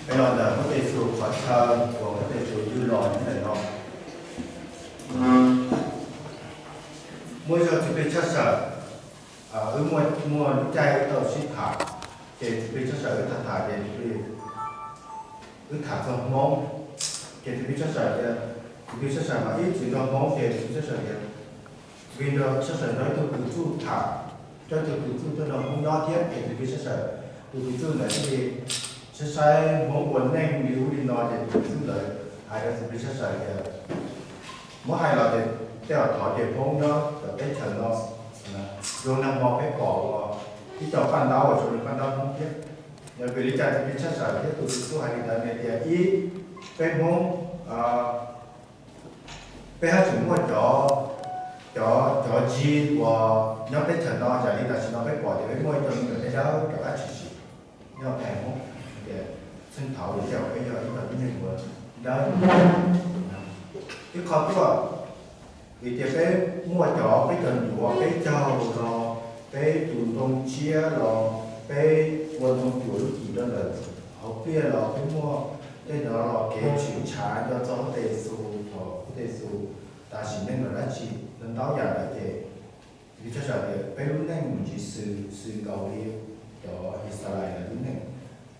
Peb los ntawm Huab Tais Xus qhov chaw uas Huab Tais Xus yug los nyob ntawm no. Muaj ib zaug Tswv Plig tshaj tawm, wb muaj muaj lub caij wb tau sib tham, ces Tswv Plig tshaj tawm wb tham tham ces Tswv Plig, wb tham txog Hmoob, ces Tswv Plig tshaj tawm tias, Tswv Plig tshaj tawm mas ib txwm nrog Hmoob ces Tswv Plig tshaj tawm tias, Tswv Plig nrog tshaj tawm nrog ib tug kws txuj tham, nrog ib tug kws txuj tuaj nrog Hmoob nyob thiab ces Tswv Plig tshaj tawm, tus kws txuj ntawd thiaj li saib saib Hmoob ua neej li ub li no ces tus kws txuj ntawd hais rau Tswv Plig tshaj tawm tias, muab hais los ces tej zaum thov ces Hmoob nyob cov teb chaws no zoo nag hmo peb pom uas ib co paj ntaub uas zoo li paj ntaub Hmoob thiab. Yog vim li cas Tswv Plig tshaj tawm thiab tus kws txuj hais li ntawd? Vim tias ib, peb Hmoob, peb haj tseem muaj cov, cov, cov genes uas nyob teb chaws no, yam li tam sim no peb pom tias peb muaj ib co me nyuam dawb dawb rov qab tshwm sim nyob pem Hmoob, tias txheej thaud ces peb yog ib co tib neeg uas dawb. Ib qho tuaj, vim tias peb muaj cov, peb cov ncuav, peb caug los, peb tus ntoo tshiab los, peb ua ntoo cuam lub cim rau ntawm hauv pliaj los, peb muaj tej no los kev tshwm tshav nco txog Huab Tais Xus, thaum Huab Tais Xus tas sim neej los dab tsi, ntau yam lawm ces Tswv Plig tshaj tawm tias peb lub neej mus ntsis xws, xws nkaus li cov His Xas Lais lawv lub neej.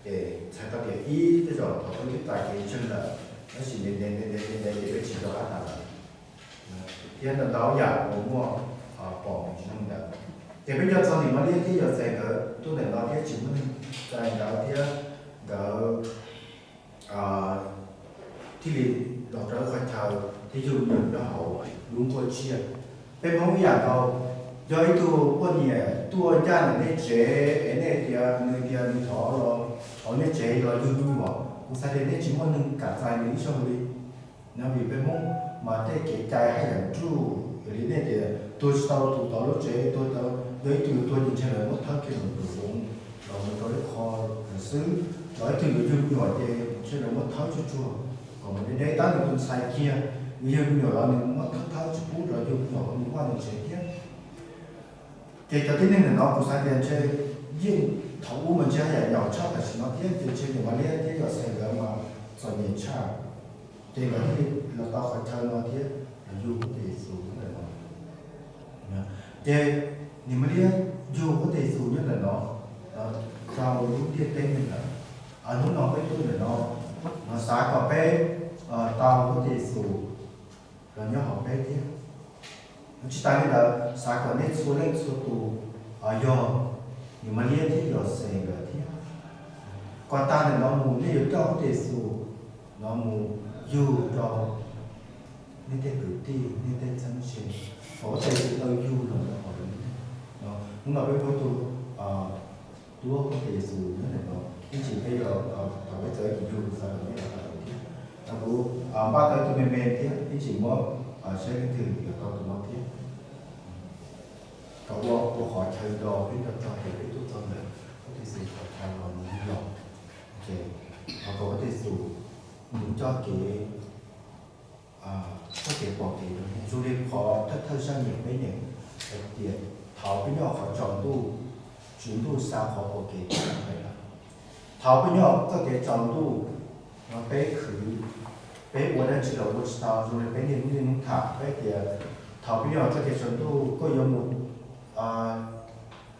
Ces txhais tau tias ib, tej zaum thaum peb twb txais kev ntseeg lawm, tab sis ntev ntev ntev ntev ntev ntev ces peb tsis nco qab tas lawm, thiab ntau ntau yam uas muaj pom mus tsis zoo ntawd. Ces peb nco txog niam Mab Liab thiab Yos Xes nkawd tuaj ntawm no thiab tsis muaj neeg txais nkawd thiab nkawd thiaj li los rau lub qhov chaw thiab yug me nyuam nyob hauv lub nkuaj tsiaj. Peb Hmoob ib yam nkaus, yog ib tug poj niam tuaj ncaj ntawm nej tsev es nej tias, nws tias nws thov los hauv nej tsev los yug me nyuam, kuv xav tias nej tsis muaj neeg kam txais nws ib zaug li. No vim peb Hmoob mas tej kev cai haj yam ruj, yog li nej tias tuag tsis tau tus tod lub tsev, tuag tau, yog ib tug tuag ces ntshe lawv muab thawb kiag mus nram zoov los mus rau ib qho lawm xwb, los ib tug yuav yug me nyuam ces ntshe lawv muab thawb tsuag tsuag kom mus deb deb, tab nws tus ntxhais kiag, nws yug me nyuam los nws muab thawb thawb tsis pub rov yug me nyuam mus vaj mus tsev thiab. Ces cov tib neeg ntawm no kuv xav tias ntshe yeej thaum ub mas ntshe haj yam nyaum tshaj tam sim no thiab, ces ntshe niam Mab Liab thiab Yos Xes nkawd mas txom nyem tshaj, ces nkawd thiaj li los tau qhov chaw no thiab los yug Huab Tais Xus nyob ntawm no. Ces niam Mab Liab yug Huab Tais Xus nyob ntawm no rau lub ntiaj teb no lawm. Hnub no peb tuaj ntawm no, no xav kom peb tau Huab Tais Xus los nyob hauv peb thiab. Tsis tas li ntawd, xav kom nej txhua leej txhua tus yog niam Mab Liab thiab Yos Xes nkawd thiab, kom tag ntawm no mus nej yuav coj Huab Tais Xus no mus yug rau nej tej kwv tij, nej tej txheeb ze, kom Huab Tais Xus tau yug los rau hauv lawv lub neej. Hnub no peb muaj ib tug duab Huab Tais Xus nyob ntawm no, ib tsam peb yuav, thaum peb txawm ib tug yug xav kom nej los tau thiab. Kuv npaj tau ib tug me me thiab, ib tsam muab saib leej twg yuav tau tus no thiab. Kom ua, ua qhov chaw do peb nco txog tias peb tuaj txog ntawm Huab Tais Xus qhov chaw los mus los, ces thov kom Huab Tais Xus mus coj kev, txoj kev pom kev rau nej. Zoo li qhov thawj thawj zaj nyeem peb nyeem hais tias thaum peb nyob qhov tsaus ntuj, Tswv Ntuj xa qhov pom kev tuaj rau peb lawm. Thaum peb nyob txoj kev tsaus ntuj, peb khwv, peb ua dab tsi los ua tsis tau, zoo li peb niaj hnub niaj hnub tham peb tias thaum peb nyob txoj kev tsaus ntuj koj yuav mus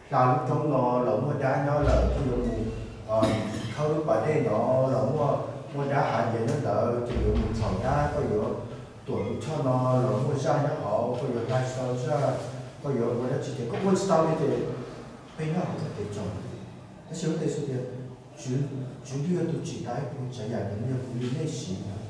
hla lub roob no los muaj dab nyob lawm, koj yuav mus khawb lub pas dej no los muaj, muaj dab hav diav nyob ntawd, ces yuav mus txhaum dab, koj yuav tuam tus choj no los muaj zaj nyob hauv, koj yuav hla tsis tau zaj, koj yuav ua dab tsi ces koj ua tsis tau li ces peb nyob hauv txoj kev tsaus ntuj. Tab sis Huab Tais Xus tias, Tswv Ntuj yog tus tsim tas ib puas tsav yam, ces nws yog kuv li nej siv ntawd.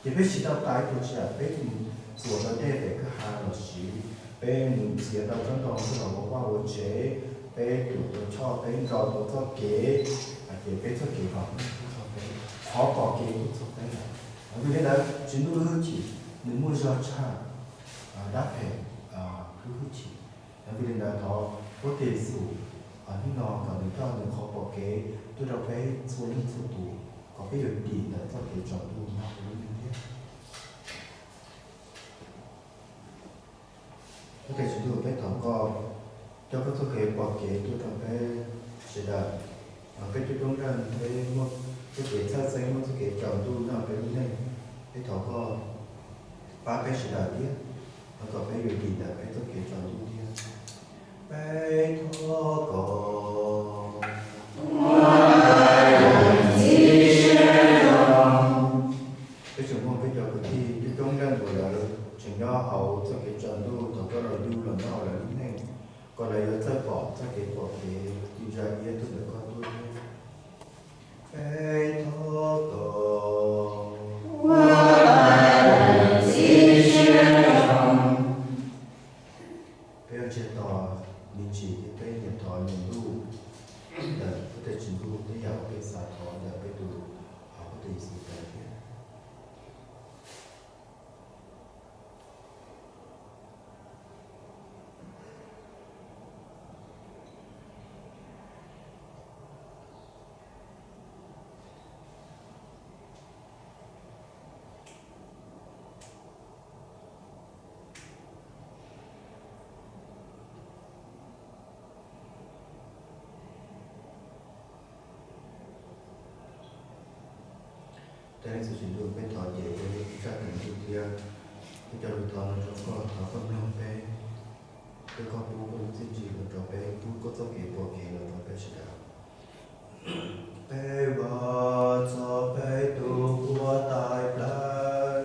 Ces peb siv tau tas ib puas tsav yam, peb thiaj mus txuas tau dej pem kwj ha los siv, peb mus txiav tau tsob ntoo coj los ua vaj ua tsev, peb tuam tau choj, peb nrau tau txoj kev, ces peb txoj kev los tuaj txog peb, qhov pom kev tuaj txog peb lawm. Vim li ntawd Tswv Ntuj lub hwj chim nws muaj zog tshaj dab phem lub hwj chim. Vim li ntawd thov Huab Tais Xus hnub no kom nws coj nws qhov pom kev tuaj rau peb txhua leej txhua tus, kom peb yuav dim ntawm txoj kev tsaus ntuj nyob hauv lub neej thiab. Huab Tais Tswv Ntuj, peb thov koj coj koj txoj kev pom kev tuaj rau peb sawv daws. Peb coob coob leej peb muaj txoj kev txhawj xeeb, muaj txoj kev tsaus ntuj nyob peb lub neej. Peb thov koj pab peb sawv daws thiab, thov kom peb yuav dim ntawm peb txoj kev tsaus ntuj thiab. Peb thov kom peb tseem muaj peb cov kwv tij coob coob leej uas lawv tseem nyob hauv txoj kev tsaus ntuj, thov koj los yug los nyob hauv lawv lub neej, kom lawv yuav txawj pom txoj kev pom kev ci ntsa iab tuaj ntawm koj tuaj thiab. Peb thov kom peb yuav ntsiag to me ntsis thiab peb nyiam thov nyiam ntuj ntawm koj tej tsis ntuj tej yam uas peb xav thov ntawm peb tus, hauv koj tus Yexus tes thiab. Tej leej txiv tsis ntuj, peb thov ces peb sab teev ntuj thiab peb cov lus thov no rau koj, thov koj mloog peb, thiab koj pub koj lub txiaj ntsig los rau peb, pub koj txoj kev pom kev los rau peb sawv daws. Peb vam txog peb tus Huab Tais Pleev.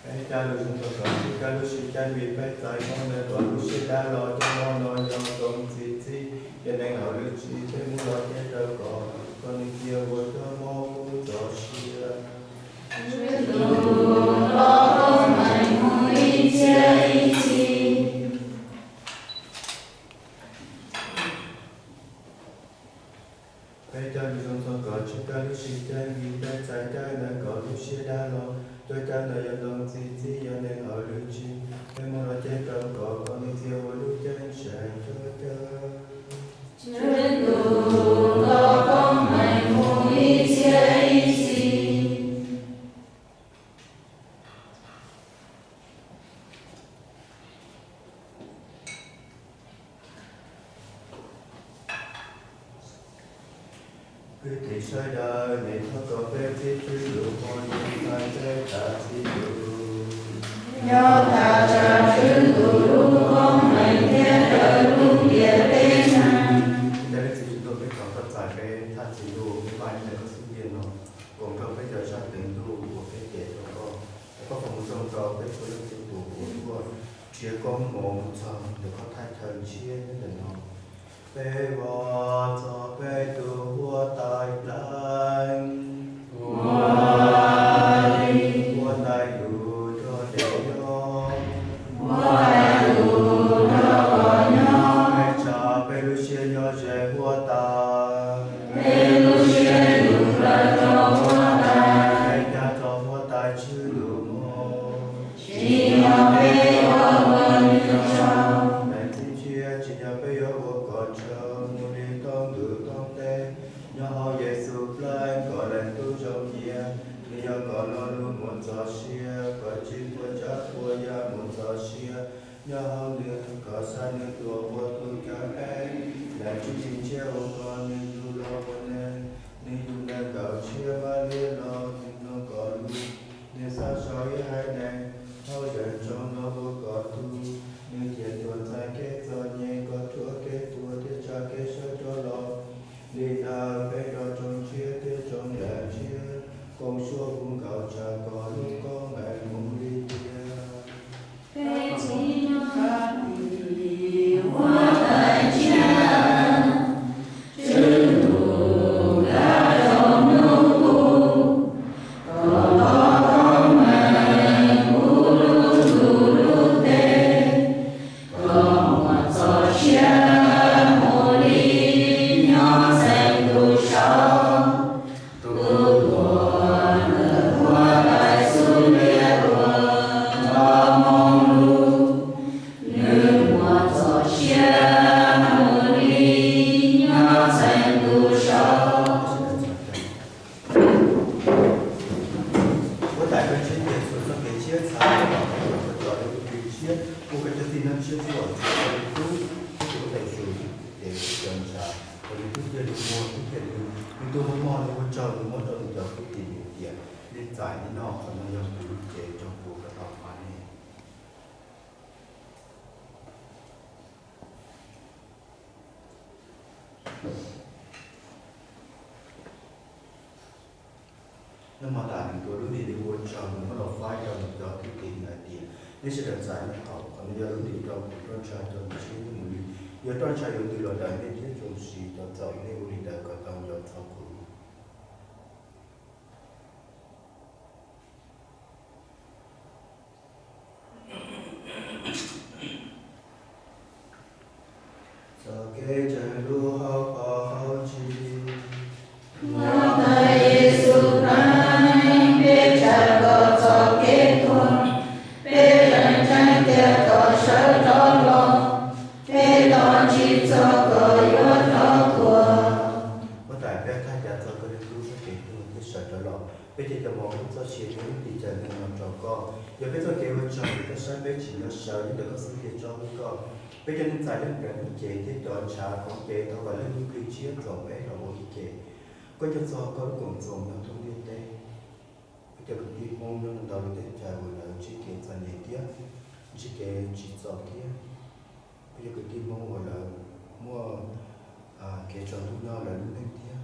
Peb caij lus zoo txog koj txoj kev lub siab ceev, vim peb txais koj ntawm koj lub siab dawb los cov hmoov no yog koom txiv txib, yog neeg hauv lub tsev, peb muab lov cev rau koj, kom nws cia ua cov hmoov kub txoj sia. Peb caij lus zoo txog koj txoj kev lub siab ceev, vim peb txais koj ntawm koj lub siab dawb los cov hmoov no yog koom txiv txib, yog neeg hauv lub tsev, peb muab lov cev rau koj, kom nws cia ua lub ceeb tsheej cov cawm. Kwv tij sawv daws, thov kom peb txib Tswv lub hmoov ntxiv txais peb txhua tus. Nyob thaj tsam Tswv Ntuj lub koob hmoov thiab raws lub ntiaj teb neeg. Peb thov koj txais peb thaj Tswv Ntuj, peb npaj ntawm koj xub ntiag no, koom nrog peb cov sab teev ntuj uas peb cem rau koj, kom koj foom zoo rau peb txhua leej txhua tus uas tuaj nrhiav koob hmoov txog ntawm koj thaj chaw ntshiab nyob ntawm no. Peb vam txog peb tus Huab Tais Pleev, Huab Tais lus nrog peb nyob, Huab Tais lus nrog koj nyob. Peb tsa peb lub siab nyob ze Huab Tais, peb lub siab yug plaws rau Huab Tais, peb ncaj rau Huab Tais Tswv lub hmoov. Tsim nyog peb ua ua nws tsaug, leej Txiv Ntshiab, tsim nyog peb yuav ua kom tsaug mus li thoob ntuj thoob teb, nyob hauv Yexus Pleev kom leej Tub zoo cia. Nws yog koj lo lus mus txoj sia, koj tsim txhua tsav txhua yam mus txoj sia nyob hauv nws, koj xa nws tuaj ua tus cawm peb. Leej Txiv Ntshiab, ua kom nws yug los ua neeg, nws yug neeg nkaum tshiab Malis los, nws mloog koj lus, nws xav sau ib haiv neeg hauv zeej tsoom los ua koj tug. Nws ciaj tuag txais kev txom nyem kom rhuav kev tuag thiab tsa kev sawv rov los. Li ntawd peb nrog tsoom tshiab thiab tsoom leej tshiab koom suab hu nkaum tsav koj lub koob hmoov mus li tias: Peb tsim nyog koj tus Huab Ua tsaug, nws muab rau nws cov kwv tij hais tias, nej txais nej noj, qhov no yog kuv lub cev rau kuv kom tau pab nej. Noj mov tas, nws tuav lub ntim nws ua tsaug, nws muab los faib rau nws cov kwv tij hais tias, nej sawv daws txais noj, qhov no yog lub ntim rau kuv roj ntsha rau ntshe nej mus li, yog roj ntsha yuav ntws los daws nej thiab zoo siab cov txhaum, nej ua li ntawd kom tau nco txog kuv. Txoj kev tsaug lub hauv paus hauv tsev. Nyob ntawm Yexus Khees, peb tsa kom txoj kev tuag, peb zeem tseeb tias koj sawv rov los, peb los ntsib txog koj yuav rov tuaj. Huab tais, peb thaj cas txog koj niaj hnub sab kev tuag thiab sawv rov los, peb cia cov mov hlub txoj sia thiab lub ntiag teb no rau koj. Yog peb txoj kev ua tsaug vim koj saib peb tsis nco sawv, nyob ntawm koj xub ntiag tsob hlub koj. Peb cov neeg txais leej pleev lub cev thiab cov ntshav khoov cev, thov kom leej lub nqi tshiab txoos peb los ua ib ke. Koj nco txog koj lub koom txoos nyob thoob ntiaj teb. Peb cov kwv tij Hmoob nyob rau ntau lub teb chaws uas lawv ntsib kev txom nyem thiab ntsib kev tsis txaus thiab. Peb cov kwv tij Hmoob uas lawv muaj kev tsaus ntuj nyob lawv lub neej thiab.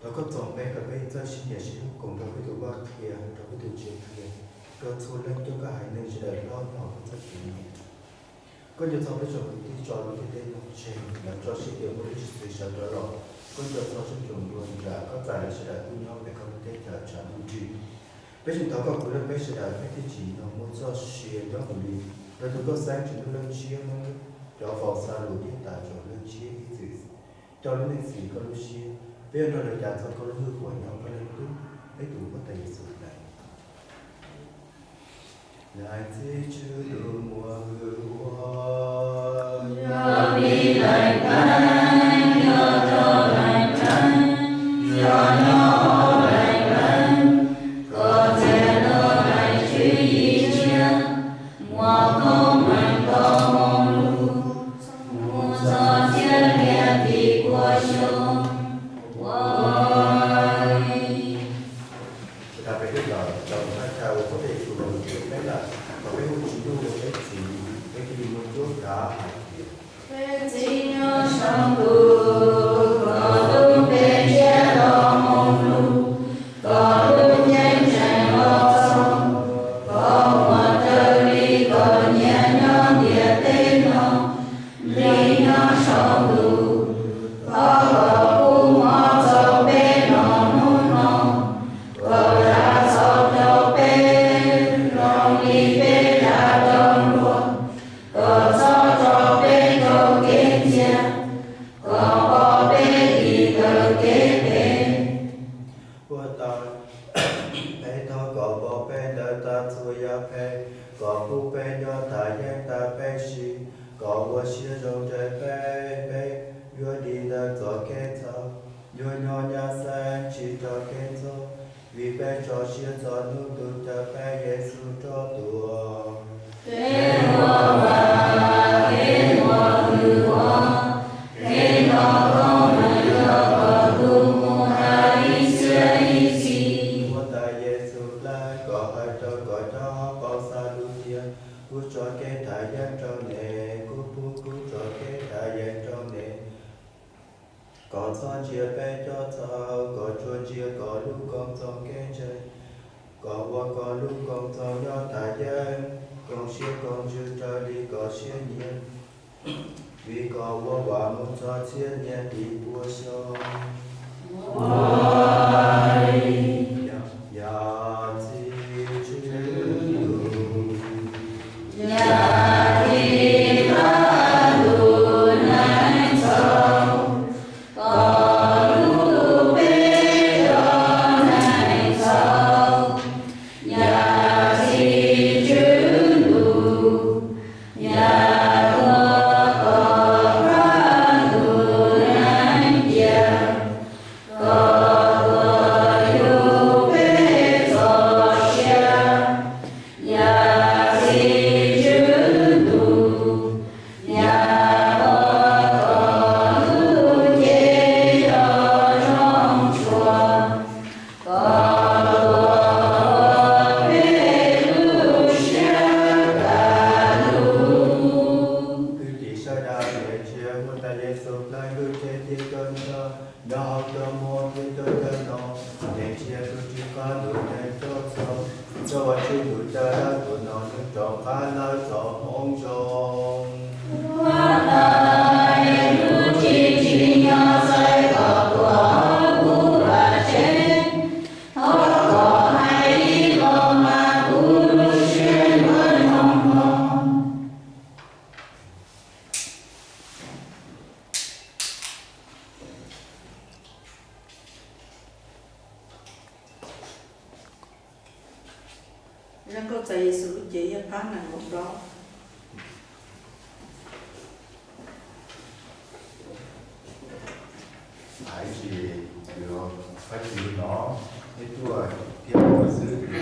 Thov koj txoos peb kom peb txawj sib nyiam sib hlub, koom rau peb tus vaj qhia, rau peb tus tsiaj qhia, rau txhua leej coj koj haiv neeg sawv daws hlob nyob hauv koj txoj kev nyiam. Koj nco txog peb tsoom kwv tij tso lub ntiaj teb no tseg, lawv tso siab tias muaj ib txhis sawv rov los. Koj nco txog sab ntsuam nplua nram, koj txais lawv sawv daws tuaj nyob pem koj lub teb chaws tshav ntuj nrig. Peb tseem thov koj kwv leej peb sawv daws, peb thiaj tsim nyog muaj txoj sia nyob mus li. Rau tus Nkauj Xeeb Tswv Ntuj Leej Ntshiab muab cov phau Xa Lus thiab tas tsoom leej ntshiab ib txwm coj lub neej xws koj lub siab. Peb yuav nrog lawv cav txog koj lub hwj huam nyob koj Leej Tub, peb tus Huab Tais Yexus Khees. Leej Txiv Tswv Ntuj muaj hwj huam, yog vim Leej Pleev, yog rau Leej Pleev, yog nyob hauv Leej Pleev, koj txiav tau Leej Tswv Yim Tsiaj, muaj koob meej tau Moo Lug, mus txog txhiab niaj tim kua xyoo. Sawv daws peb twb los rau thaj chaw uas Huab Tais Yexus los mus rau peb lawm, kom peb hu Tswv Ntuj ua peb txiv, peb thiaj li muaj cuab kav hais tias: Peb Txiv nyob saum ntuj, koj lub npe ntsiab to Moo Lug, koj lub ceeb tsheej los txog, koj muaj raws li koj nyiam nyob ntiaj teb no li nyob saum ntuj. Thov koj pub mov txaus peb noj hnub no, koj zam txhaum rau peb zoo li peb zam rau luag, koj txhob tso peb rau kev txhiaj, koj pab peb dim ntawm kev phem. Huab Tais, peb thov koj pab peb ntawm txhua yam phem, koj pub peb nyob tas yeeb tas peb siv, koj ua siab zoo ntsais peb, peb yuav dim ntawm txoj kev txhaum, yuav nyob nyab xeeb tsis raug kev ntxhov, vim peb tso siab txog hnub tus Cawm Peb Yexus rov tuaj. Kev ua vaj, kev ua hwj huam, kev nto koob meej yog koj tug mus hais ib txhiab ib txhis. Huab Tais Yexus Khees, koj hais rau koj cov hauv paus Xa Lus tias: Kuv tso kev thaj yeeb rau nej, kuv pub kuv txoj kev thaj yeeb rau nej. Koj txhob ntsia peb cov txhaum, koj tsuas ntsia koj lub Koom Txoos kev ntseeg. Koj ua koj lub Koom Txoos nyob thaj yeeb, koom siab koom ntsws raws li koj siab nyiam, vim koj ua vam mus txog txhiab niaj tim kua xyoo. Yam Txiv Tswv Ntuj, yam Txiv Tswv Ntuj neeg txhaum, koj lub npe yog neeg txhaum. Yam Txiv Tswv Ntuj, yam tuag koj pab ntuj neeg cia, koj Cia tus Tswv qab ntuj ceeb toom txog, cov vaj tse tus caj dab tuaj nrog nws rov qab lawm txoj moo zoo. Zaj nkauj txais Yexus lub cev yog phab nees nkaum plaub. Hais tias, yog Vajtswv hnov, neb tuaj thiab ua xwb,